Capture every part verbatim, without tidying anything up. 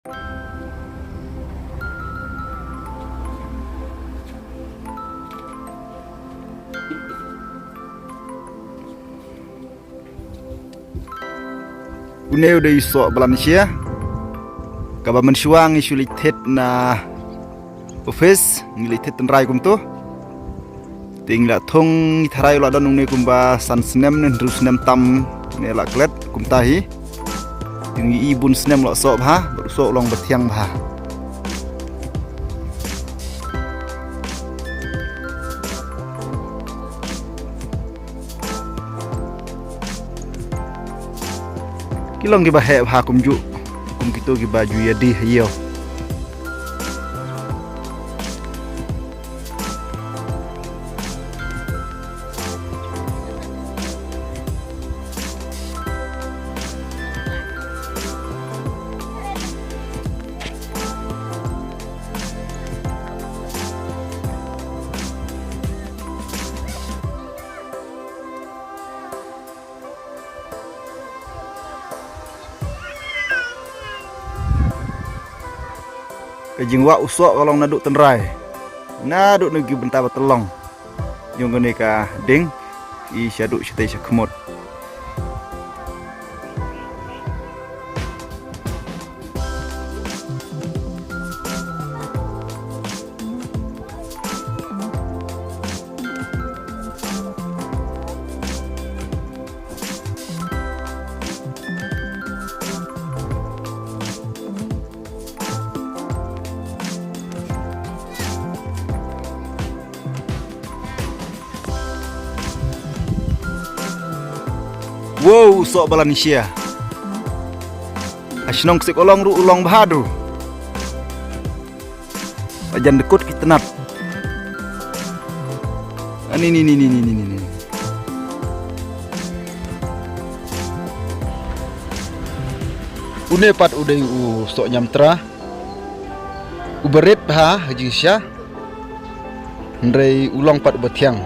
Une u dei u soh Balansia. Kaba mynshuwa ngi shu leit thied na office, ngi leit thied tynrai kumto. Te ngi la thung, ngi tharai u la don une kumba san snem ne hynriew snem tam ne la klet kumta hi. Te ngi i bun snem u la soh bha, bad u soh u long ba thiang bha. Ki long kiba heh bha kumjuh kum kito kiba ju ïadie ha ïew. Ka jingwah u soh ka long naduh tynrai, naduh na ki bynta ba tyllong jong kane ka dieng, i shaduh shatei shakhmut. Wow, u soh Balansia. Ha shnong Ksikolong ruh u long bha du. Ajan dkut ki tnat. Ani ni ni ni ni ni ni. Une pat u dei u soh Ñiamtra. U ba rit bha ha jingshisha. Hynrei u long pat u ba thiang.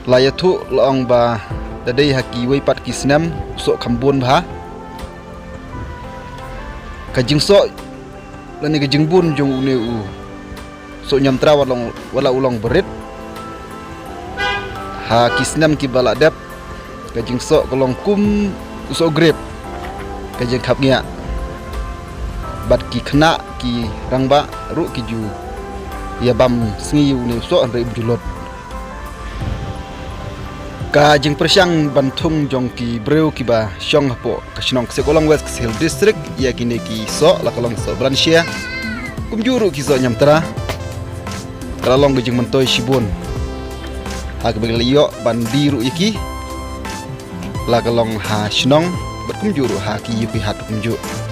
La ïathuh la ong ba da dei ha kiwei pat ki snem u soh kham bun bha. Ka jingsoh lane ka jingbun jong une u soh Ñiamtra wat long, wat la u long ba rit. Ha ki snem kiba la dep, ka jingsoh ka long kum u soh grep, ka jingkhapngiah. Bad ki khynnah ki rangbah ruh ki ju ïa bam sngi ïa une u soh hynrei um ju lut. Ka jingpyrshang ban thung jong ki briew kiba shong hapoh ka shnong Ksikolong, West Khasi Hills District ïa kine ki soh, la ka long soh Balansia, kumjuh ruh ki soh Ñiamtra, ka la long ka jingmyntoi shibun. Ha kaba ki la ïoh ban die ruh ïa ki, la ka long ha shnong bad kumjuh ruh ha ki ïew ki hat kumjuh.